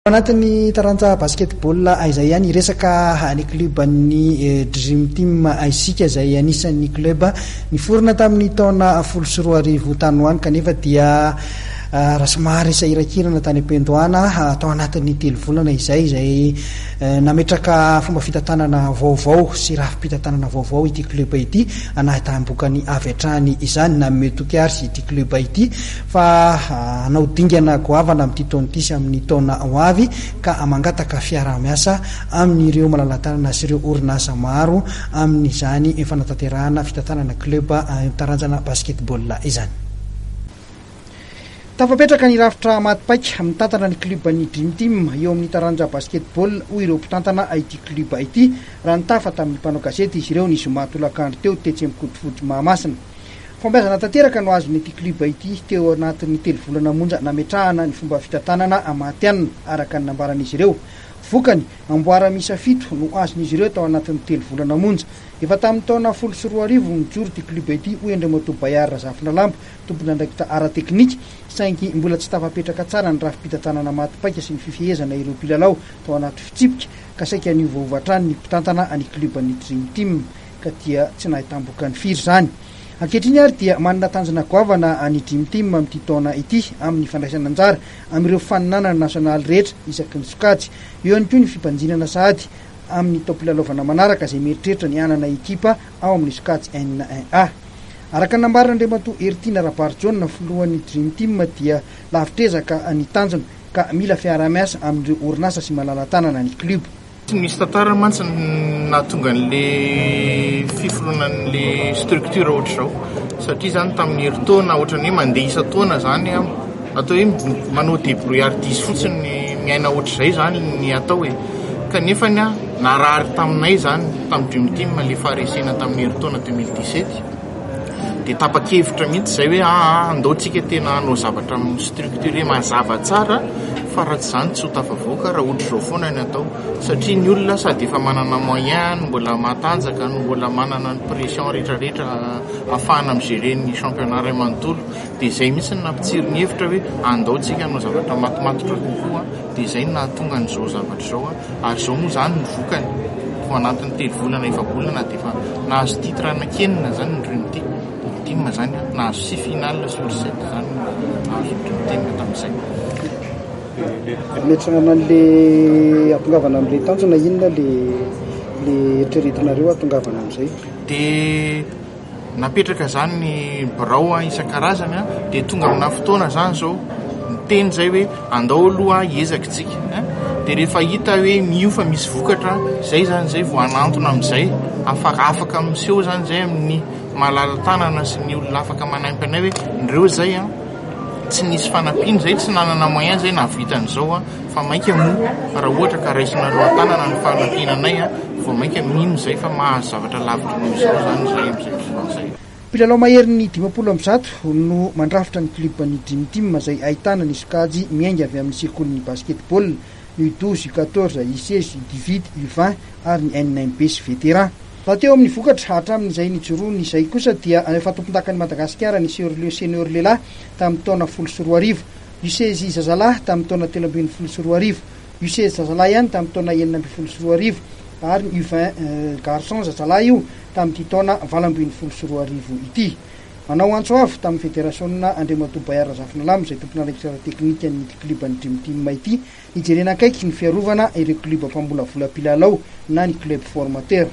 Ao anatin'ny taranja basketball izay ihany, hiresaka ny club-n'ny Dream Team isika izay anisan'ny club niforona tamin'ny taona 2010 tany ho any kanefa dia raha somary sahirakirana tany am-piandohana tao anatin'ny telo volana izay izay nametraka fomba fitantanana vaovao sy rafi-pitantanana vaovao ity club ity nahitam-bokany avy hatrany izany. Nanome toky ary ity club ity fa hanao dingana goavana amin'ity taona ity sy amin'ny taona ho avy ka mangataka fiaraha-miasa amin'ireo malala-tanana sy ireo orinasa maro amin'izany fanatanterahana fitantanana club taranjana basketball izany. Tafapetraka ny rafitra maty paika mitantana ny club ny Dream Team eo amin'ny taranja basketball hoy ireo mpitantana ity club ity raha nitafa tamin'ny mpanao gazety izy ireo ny zoma tolakandro teo tetsy Ankodifotsy Mahamasina. Fahombiazana tanteraka no azon'ity klioba ity teo anatin'ny telo volana monja nametrahana ny fomba fitantanana matihanina, araka ny nambaran'izy ireo. Vokany, amboara miisa fito no azon'izy ireo tao anatin'ny telo volana monja. Efa tamin'ny taona 2010 no nijoro ity klioba ity, hoy Andriamatoa Bayard Razafindralambo, tompon'andraikitra ara-teknika, saingy mbola tsy tafapetraka tsara ny rafi-pitantanana maty paika sy ny fifehezana ireo mpilalao tao anaty fitsipika, ka saika niovaova hatrany ny mpitantana ny klioban'ny Dream Team. ka dia tsy nahitam-bokany firy izany. Ankehitriny ary dia manana tanjona goavana ny Dream Team amin'ity taona ity amin'ny fandraisana anjara amin'ireo faninanana nasionaly rehetra isaky ny sokajy. Eo ihany koa ny fibanjinana sahady amin'ny taom-pilalaovana manaraka izay mieritreritra ny hanana ekipa ao amin'ny sokajy N1A. Araka ny nambaran'Andriamatoa Heritiana Rabarijaona, filohan'ny Dream Team dia lavitr'ezaka ny tanjona ka mila fiaraha-miasa amin'ireo orinasa sy malala-tanana ny klioba. Tsy misy tantara mantsy ny nahatonga an'le fiforonan'le structure ohatr'izao satria zany tamin'ny herintaona ohatran'ny hoe mandeha isan-taona zany aho atao hoe manao débrouillardise fotsiny miaina ohatr'izay zany ny atao e kanefa ny aho narary taminay zany tamin'ny Dream Team le faharesena tamin'ny herintaona 2017 dia tapa-kevitra mihitsy izay hoe aa andao tsika tena hanao zavatra amin'ny structuré mazava tsara fa raha tsy izany tsy ho tafavoaka raha ohatr'izao foana ny atao satria ny olona sady efa manana moyen no mbola matanjaka no mbola manana ny pression rehetrarehetra ahafahana mi-gérer ny championnat iray manontolo dia izay mihitsy no nampitsiry ny hevitra hoe andao tsika hanao zavatra matomatotra kokoa dia izay no nahatonga an'izao zavatra izao ary izao moa izany ny vokany tao anatin'ny telo volana efa-bolana dia efa nahazo titre anankenina izany ny Dream Team Team izany nahazo six finale sur sept izany nahazo ny Dream Team tamin'izay. Ametrahana an'le hahatongavana amin'le tanjona inona le le eritreretinareo hahatongavana amin'izay? Dia Napetraka zany ny birao isan-karazany dia tonga amina fotoana zany zao miteny zay hoe andao aloha hiezaka tsika dia rehefa hita hoe mio fa misy vokatra zay zany zay vao hanantona amin'izay afaka afaka miseho zany zay amin'ny malala-tanana sy ny olona afaka manampy anay hoe ndreo zay an tsy nisy fanampiana zay tsy nanana moyen zay nahavita an'izao an Fa mainka moa raha ohatra ka raisinareo an-tanana ny fanampiana anay a, vao mainka mino izay fa mahazo zavatra lavitra noho izao izany izay amin'izay fotoana izay. Mpilalao maherin'ny 150 no mandrafitra ny klioban'ny Dream Team izay ahitana ny sokajy miainga avy amin'ny sekolin'ny basketball, U 12, U 14, U 16, U 18, U 20 ary ny NMB sy Vétéran. Raha teo amin'ny vokatra hatramin'izay nijoroany izay kosa dia efa tompondakan'i Madagasikara ny Senior Senior lehilahy tamin'ny taona 2010. Ucezy zazalahy tamin'ny taona 2013, Ucezy zazalahy ihany tamin'ny taona 2016 ary ny U 20 garçon zazalahy io tamin'ity taona 2018 ity. Manao antso avo tamin'ny federasionina Andriamatoa Bayard Razafinalamo izay tompon'andraikitra ara-teknikan'ity klioban'ny Dream Team ity nijerena akaiky ny fiarovana ireo klioba mpamolavola mpilalao na ny club formateur.